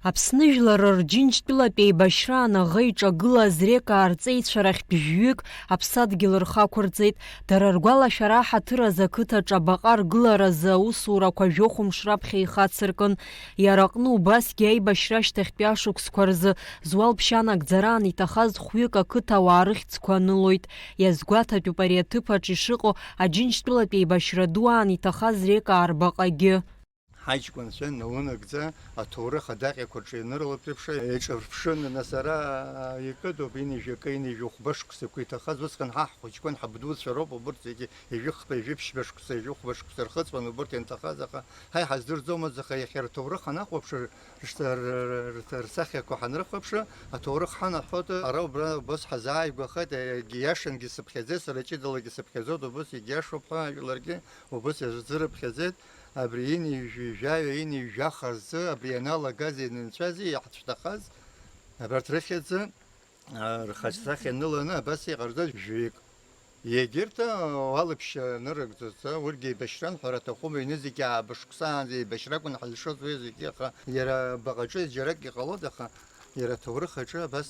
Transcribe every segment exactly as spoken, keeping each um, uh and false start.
Аԥсны жәлар рџьынџьтәылатә еибашьраан аӷа иҿагылаз Река арҵеицәа рахьтә жәҩык аԥсадгьыл рхы ақәырҵеит. Дара ргәалашәара аҳаҭыр азы ақыҭаҿы абаҟа ргыларазы аусурақәа жәохә мшы раԥхьа ихацыркын. Иара аҟны убасгьы аибашьра ашьҭахьтәи ашықәсқәа рзы зуалԥшьа анагӡараан иҭахаз хәҩык ақыҭауаа рыхьӡқәа анылоит. Иазгәаҭатәуп ари аҭыԥаҿ ишыҟоу Аџьынџьтәылатә еибашьра ду аан иҭахаз Река арбаҟагьы. Ҳаҷкәынцәа наунагӡа аҭоурых адаҟьақәа рҿы ианырлатәеиԥш, еиҿырԥшын, нас ара икыдуп, ҩынҩажәи акы, ҩынҩажәи хәба шықәсақәа иҭахаз, усҟан ҳа ҳхәыҷқәан ҳабдуцәа роуп, убырҭ зегьы ҩажәи хԥа, ҩажәи ԥшьба шықәса, ҩажәи хәба шықәса рхыҵуан убырҭ ианҭахаз, аха ҳа иҳаздырӡомызт, аха иахьа рҭоурых ҳанахәаԥш, рс-, р-, р-, р-, рсахьақәа ҳанрыхәаԥш, аҭоурых ҳанаҳәоит, ара убра убас ҳазааигәахеит, егьи иашангьы сыԥхьаӡеит, сара ҷыдалагьы сыԥхьаӡоит, убас егьиашоуп ҳәа, жәларгьы убас иазырыԥхьаӡеит. Абри ҩынҩажәи жәаҩа, ҩынҩажәи жәаха рзы абри ианалагаз, ианынцәази иаҳцәҭахаз, абарҭ рыхьӡы, а, рхаҿсахьа аныланы абас иҟарҵоит жәаҩык. Егьырҭ, а, уалԥшьа анырыгӡоз, а, урҭгьы еибашьран ҳәара аҭахума, ҩнызқьи ааба шықәсаанӡа еибашьра акәын ҳазшоз уи зегьы, аха иара баҟаҿы џьарак иҟалоит, аха иара аҭоурых аҿы абас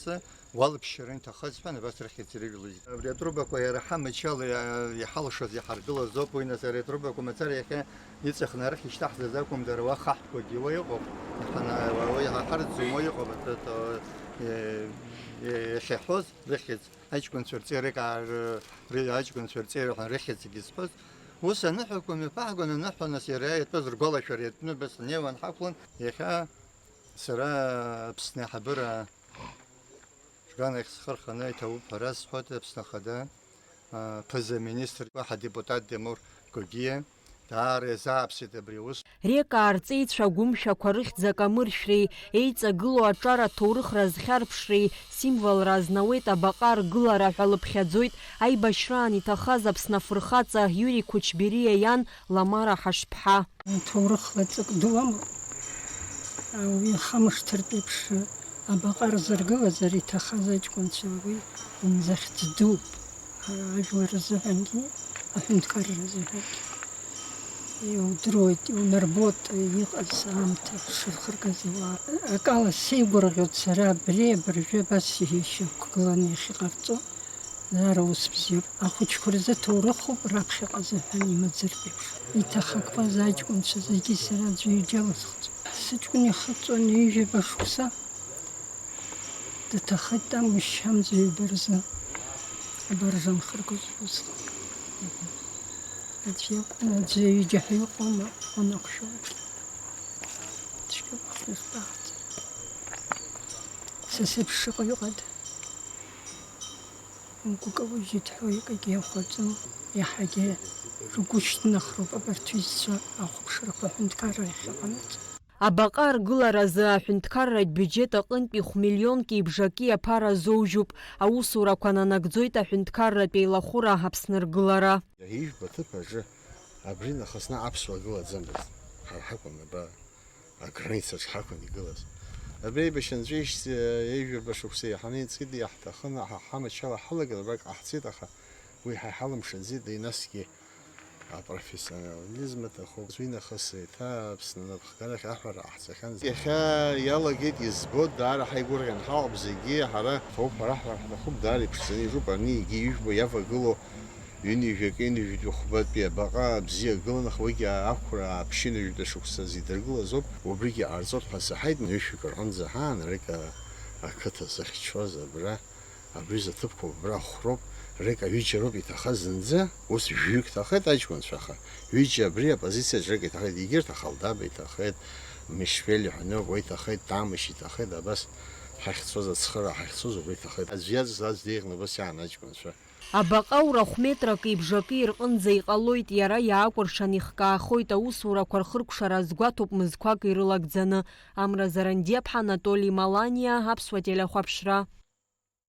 уалԥшьа анҭахыз ҳәа, абас рыхьӡ ирыжәлоз. Абри атрубақәа иара ҳамычала иа-, иҳалшаз, иҳаргылаз ауп, уи нас ари атрубақәа мацара иахьа иҵәахны арахь ишьҭаҳҵаз акәым, дара уа хаҳәқәагьы уа иҟоуп, иҳана-, уа, уа иҳаҳарӡом, уа иҟоуп, аҭ-, аҭ-, е-, е-, иахьаҳәоз рыхьӡ, аҷкәынцәа рҵеирак аар-, ры-, аҷкәынцәа рҵеира ҳәа рыхьӡгьы зҳәоз. Ус аныҳәақәа мҩаԥаҳгон, аныҳәа нас иара иатәыз ргәалашәара иатәны абас ҳнеиуан ҳақәлан, иахьа сара Аԥсны аиҳабыра Џганахь схы рханы иҭабуп ҳәа расҳәоит Аԥсны Ахада, а, ԥыза-министр, ҳадепутат Демур Гогиа. Даара иазааԥсеит абри аус. Рекаа рҵеицәа агәымшәақәа рыхьӡ акамыршәреи, еиҵагылоу аҿар аҭоурыхра азхьарԥшреи символра азнауеит абаҟа ргылара ҳәа лыԥхьаӡоит аибашьраан иҭахаз Аԥсны афырхаҵа Иури Кучбериа иан Ламара Ҳашԥҳа. Ҭоурыхла ҵак ду амоуп. Уи ахамышҭыртә еиԥш абаҟа рзыргылазар иҭахаз аҷкәынцәа уи имзахьӡ дууп. Ажәлар рзыҳәангьы, аҳәынҭқарра рзыҳәангьы. Иудыруеит, иунарбоит иҟаз аамҭа шырхыргаз ауаа. Акала сеигәырӷьоит сара абри абыржәы абас ишьақәгыланы иахьыҟарҵо. Даара ус бзиоуп. Ахәыҷқәа рзы ҭоурыхуп, раԥхьаҟа азыҳәан имаӡыртә еиԥш. Иҭахақәаз аҷкәынцәа зегьы сара аӡәы ҩыџьа лысхӡом. Сыҷкәын ихыҵуан ҩажәаба шықәса. Дҭахеит амшьамза ҩба рзы абаржа нхыргоз усҟан. Аӡә иакәын, аӡәы ҩыџьа ҳәа иҟоума, унақәшәалак. Цәгьа бахьызбаҳаӡа. Са сеиԥш шыҟоу иҟада? Гәыкы уажәы дҳәо икагьы иахәаӡом, иаҳагьы ргәы шьҭнахроуп абарҭ ҩызцәа ахәаԥшрақәа аҳәынҭқарра иахьыҟанаҵо. Абаҟа аргыларазы аҳәынҭқарратә биуџьет аҟынтәи хә-миллионки бжаки аԥара азоужьуп, аусурақәа нанагӡоит аҳәынҭқарратә еилахәыра Аԥсны ргылара. Ижәбо аҭыԥ аҿы абри нахыс наҟ аԥсуа гылаӡамызт, ҳара ҳакәын аба. Аграницаҿ ҳақәын игылаз. Абри аибашьра анҵәеижьҭеи ҩажәаба шықәса иаҳаны иҵегьы иаҳҭахын, ҳа ҳамачала ҳалагар убрак ҟаҳҵеит, аха уи ҳа иҳалымшаӡеит, насгьы апрофессионализм аҭахуп. Уи нахыс еиҭа Аԥсны анапхгарахь аҳәара ҟаҳҵахьан. Иахьа иалагеит, избоит, даара ҳаигәырӷьан ҳаҟоуп зегьы, ҳара ҳҭоуп ҳәа раҳҳәар ҳҭахуп, даара иԥшӡаны иҿуп, ани егьи ижәбо иавагылоу. Ҩынҩажәи акы, ҩынҩажәи хәбатәи абаҟа бзиа гылан, аха уигьы ақәра ааԥшьынҩажәи шықәсазы идыргылаз ауп, убригьы ҟарҵоит ҳәа саҳаит, ҩышәҩык рҟынӡа ҳаан, Река ақыҭа зыхьчоз абра, абри зыҭыԥқәоу абра ахәроуп, Река ҩыџьа роуп иҭахаз зынӡа, ус жәаҩык ҭахеит аҷкәынцәа, аха ҩыџьа абри апозициаҿ Река иҭахеит, егьырҭ Ахалдаба иҭахеит, Мишвели ҳәа ноуп, уа иҭахеит, Тамышь иҭахеит, абас ҳахьцоз ацхыра ҳахьцоз убра иҭахеит. Аӡә иаҵаз аӡә деиӷьны убас иаан аҷкәынцәа. Абаҟа ура хә-метракеи бжаки рҟынӡа иҟалоит, иара иаакәыршан ихкаахоит, аусурақәа рхыркәшара азгәаҭоуп мызқәак ирылагӡаны. Амра Зарандиаԥҳа, Анатоли Маланиа, Аԥсуа телехәаԥшра.